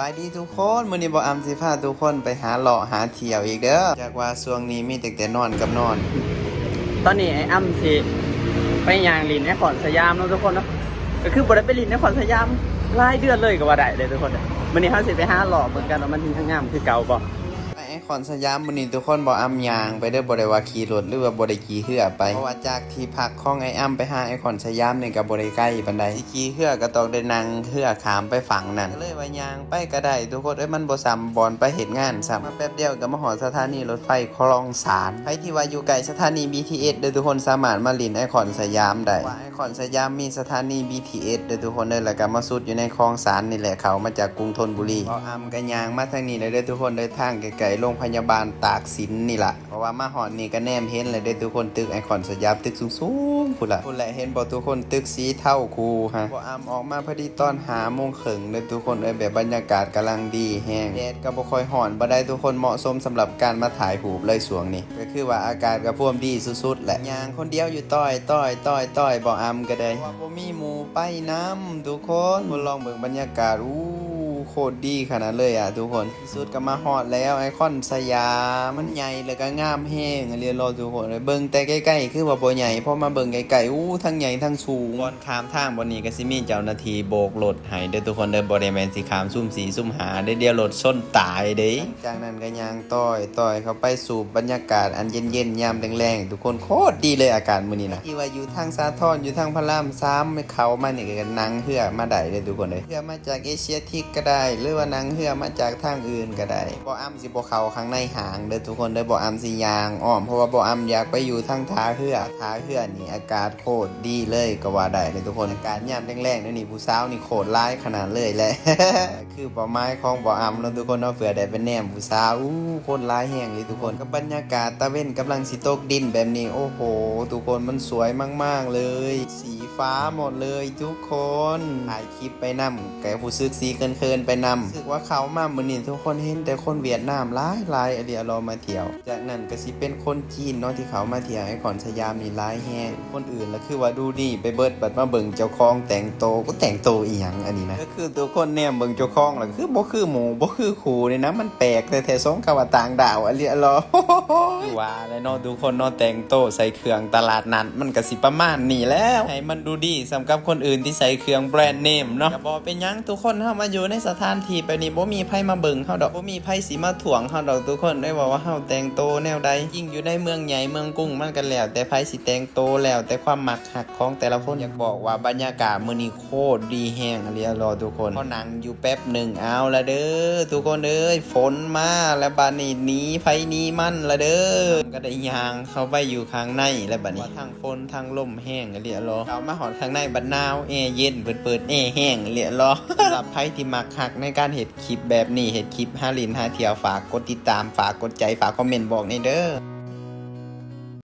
ສະບາຍດີທຸກຄົນ, ມື້ນີ້ບ່າວອຳຊິພາທຸກຄົນໄປຫາເລາະຫາທ່ຽວອີກເດີ. ຈາກວ່າຊ່ວງນີ້ມີແຕ່ແຕ່ນອນກັບນອນ. ຕອນນີ້ອ້າຍອຳຊິໄປຍ່າງຫຼິ້ນໄອຄອນສະຫຍາມເນາະທຸກຄົນເນາະ, ກໍຄືບໍ່ໄດ້ໄປຫຼິ້ນໄອຄອນສະຫຍາມຫຼາຍເດືອນເລີຍກໍວ່າໄດ້ເດີທຸກຄົນເດີ. ມື້ນີ້ເຮົາຊິໄປຫາເລາະເບິ່ງກັນວ່າມັນຍັງງາມຄືເກົ່າບໍ່. ໄອຄອນສະຫຍາມມື້ນີ້ທຸກຄົນ ບ່າວອຳຍ່າງໄປເດີ, ບໍ່ໄດ້ວ່າຂີ່ລົດ ຫຼືວ່າບໍ່ໄດ້ຂີ່ເຮືອໄປ, ເພາະວ່າຈາກທີ່ພັກຂອງໄອອຳໄປຫາໄອຄອນສະຫຍາມນີ້ກໍບໍ່ໄດ້ໄກປານໃດ. ຂີ່ເຮືອກໍຕ້ອງໄດ້ນັ່ງເຮືອຂ້າມໄປຝັ່ງນັ້ນ, ກໍເລີຍວ່າຍ່າງໄປກໍໄດ້ທຸກຄົນເອີຍ, ມັນບໍ່ສ່ຳບ່ອນໄປເຮັດງານຊ້ຳ. ມາແປັບດຽວກໍມາຮອດສະຖານີລົດໄຟຄລອງສານ. ໃຜທີ່ວ່າຢູ່ໃກ້ສະຖານີ ບີທີເອສ ເດີທຸກຄົນ ສາມາດມາຫຼິ້ນໄອຄອນສະຫຍາມໄດ້. ວ່າໄອຄອນສະຫຍາມມີສະຖານີ ບີທີເອສ ເດີທຸກຄົນເດີ, ແລ້ວກໍມາສຸດຢູ່ໃນຄລອງສານນີ້ແຫຼະ, ເຂົ້າມາຈາກກຸງທົນບູລີ. ບ່າວອຳກໍຍ່າງມາທາງນີ້ແຫຼະເດີທຸກຄົນເດີ, ທາງໃກ້ໆໂຮງພະຍາບານຕາກສິນນີ້ລະ. ເພາະວ່າມາຮອດນີ້ກໍແນມເຫັນແລ້ວເດ້ທຸກຄົນ, ຕຶກໄອຄອນສະຫຍາມ ຕຶກສູງໆພຸ້ນລະ, ພຸ້ນແຫຼະ ເຫັນບໍ່ທຸກຄົນ, ຕຶກສີເທົາຄູຮະ. ບ່າວອຳອອກມາພໍດີຕອນຫ້າໂມງເຄິ່ງເດີທຸກຄົນເອີຍ, ແບບບັນຍາກາດກຳລັງດີແຮງ, ແດດກໍບໍ່ຄ່ອຍຮ້ອນປານໃດທຸກຄົນ, ເໝາະສົມສຳລັບການມາຖ່າຍຮູບເລີຍຊ່ວງນີ້, ກໍຄືວ່າອາກາດກໍພວມດີສຸດໆແຫຼະ. ຍ່າງຄົນດຽວຢູ່ ຕ້ອຍໆໆໆ ບ່າວອຳກໍໄດ້, ເພາະວ່າບໍ່ມີໝູ່ໄປນຳທຸກຄົນ. ທຸກຄົນລອງເບິ່ງບັນຍາກາດ, ອູ້ ໂຄດດີຂະໜາດເລີຍອະທຸກຄົນ. ທີ່ສຸດກໍມາຮອດແລ້ວ ໄອຄອນສະຫຍາມ. ມັນໃຫຍ່ແລ້ວກໍງາມແຮງອີ່ຫຼີເນາະທຸກຄົນ. ເບິ່ງແຕ່ໃກ້ໆຄືວ່າບໍ່ໃຫຍ່, ພໍມາເບິ່ງໃກ້ໆ ອູ້ ທັງໃຫຍ່ທັງສູງ. ບ່ອນຂ້າມທາງບ່ອນນີ້ກໍຊິມີເຈົ້າໜ້າທີ່ໂບກລົດໃຫ້ເດີທຸກຄົນເດີ, ບໍ່ໄດ້ແມ່ນຊິຂ້າມຊຸ່ມສີ່ຊຸ່ມຫ້າເດ້, ດຽວລົດຊົນຕາຍເດ້. ຈາກນັ້ນກໍຍ່າງຕ້ອຍໆເຂົ້າໄປສູບບັນຍາກາດອັນເຢັນໆຍາມແລງໆ ທຸກຄົນ, ໂຄດດີເລີຍອາກາດມື້ນີ້ນະ. ທີ່ວ່າຢູ່ທາງສາທອນ, ຢູ່ທາງພະລາມສາມ ເຂົ້າມານີ້ກໍນັ່ງເຮືອມາໄດ້ເດີທຸກຄົນເດີ, ເຮືອມາ ຈາກເອເຊຍທິກກໍໄດ້ ຫຼືວ່ານັ່ງເຮືອມາຈາກທາງອື່ນກໍໄດ້. ບ່າວອຳຊິບໍ່ເຂົ້າຂ້າງໃນຫ້າງເດີທຸກຄົນເດີ, ບ່າວອຳຊິຍ່າງອ້ອມ, ເພາະວ່າບ່າວອຳຢາກໄປຢູ່ທາງທ່າເຮືອ. ທ່າເຮືອນີ້ອາກາດໂຄດດີເລີຍກໍວ່າໄດ້ເດີທຸກຄົນ. ອາກາດຍາມແລງໆແນວນີ້ ຜູ້ສາວນີ້ໂຄດຫຼາຍຂະໜາດເລີຍແຫຼະ. ຄືເປົ້າໝາຍຂອງບ່າວອຳເນາະທຸກຄົນເນາະ, ເພື່ອໄດ້ໄປແນມຜູ້ສາວ. ອູ້ ຄົນຫຼາຍແຮງເລີຍທຸກຄົນ. ກັບບັນຍາກາດຕາເວັນກຳລັງຊິຕົກດິນແບບນີ້, ໂອ້ໂຫ ທຸກຄົນ ມັນສວຍມາກໆເລີຍ. ສີຟ້າໝົດເລີຍທຸກຄົນ. ຖ່າຍຄລິບໄປນຳ ກໍຮູ້ສຶກສີເຂີນໆໄປນຳ. ຮູ້ສຶກວ່າເຂົ້າມາມື້ນີ້ທຸກຄົນເຫັນແຕ່ຄົນຫວຽດນາມຫຼາຍໆອີ່ຫຼີເນາະມາທ່ຽວ. ຈາກນັ້ນກໍຊິເປັນຄົນຈີນເນາະ ທີ່ເຂົ້າມາທ່ຽວໄອຄອນສະຫຍາມນີ້ຫຼາຍແຮງ. ຄົນອື່ນລະຄືວ່າດູດີໄປເບິດ, ບັດມາເບິ່ງເຈົ້າຂອງແຕ່ງໂຕ, ກໍແຕ່ງໂຕອີ່ຫຍັງອັນນີ້ນະ? ຄືທຸກຄົນແນມເບິ່ງເຈົ້າຂອງລະຄືບໍ່ຄືໝູ່ ບໍ່ຄືຄູ່ນີ້ນະ, ມັນແປກແທ້ໆ ສົມກັບວ່າຕ່າງດາວອີ່ຫຼີເນາະ. ຄືວ່າແຫຼະເນາະທຸກຄົນເນາະ, ແຕ່ງໂຕໃສ່ເຄື່ອງຕະຫຼາດນັດ ມັນກໍຊິປະມານນີ້ແຫຼະ. ໃຫ້ມັນດູດີສ່ຳກັບຄົນອື່ນທີ່ໃສ່ເຄື່ອງແບຣນເນມເນາະ. ກໍບໍ່ເປັນຫຍັງທຸກຄົນ, ເຮົາມາຢູ່ໃນສະຖານທີ່ແບບນີ້ ບໍ່ມີໃຜມາເບິ່ງເຮົາດອກ, ບໍ່ມີໃຜຊິມາທ້ວງເຮົາດອກທຸກຄົນເອີຍ ວ່າ ວ່າເຮົາແຕ່ງໂຕແນວໃດ. ຍິ່ງຢູ່ໃນເມືອງໃຫຍ່ເມືອງກຸງ ມັນກໍແລ້ວແຕ່ໃຜຊິແຕ່ງໂຕ, ແລ້ວແຕ່ຄວາມມັກຮັກຂອງແຕ່ລະຄົນ. ຢາກບອກວ່າບັນຍາກາດມື້ນີ້ ໂຄດດີແຮງອີ່ຫຼີເນາະທຸກຄົນ. ພໍນັ່ງຢູ່ແປັບໜຶ່ງ ເອົາລະເດີທຸກຄົນເອີຍ, ຝົນມາແລ້ວບາດນີ້ ໜີໃຜໜີມັນລະເດີ. ກໍໄດ້ຍ່າງເຂົ້າໄປຢູ່ຂ້າງໃນແລ້ວບາດນີ້, ທັງຝົນທັງລົມແຮງອີ່ຫຼີເນາະ. ເຂົ້າມາຮອດຂ້າງໃນບັດໜາວ, ແອເຢັນ, ເປີດແອແຮງອີ່ຫຼີເນາະ. ສຳລັບໃຜທີ່ມັກຮັກໃນການເຮັດຄລິບແບບນີ້, ເຮັດຄລິບຫາຫຼິ້ນຫາທ່ຽວ, ຝາກກົດຕິດຕາມ, ຝາກກົດໃຈ, ຝາກຄອມເມັນບອກແດ່ເດີ.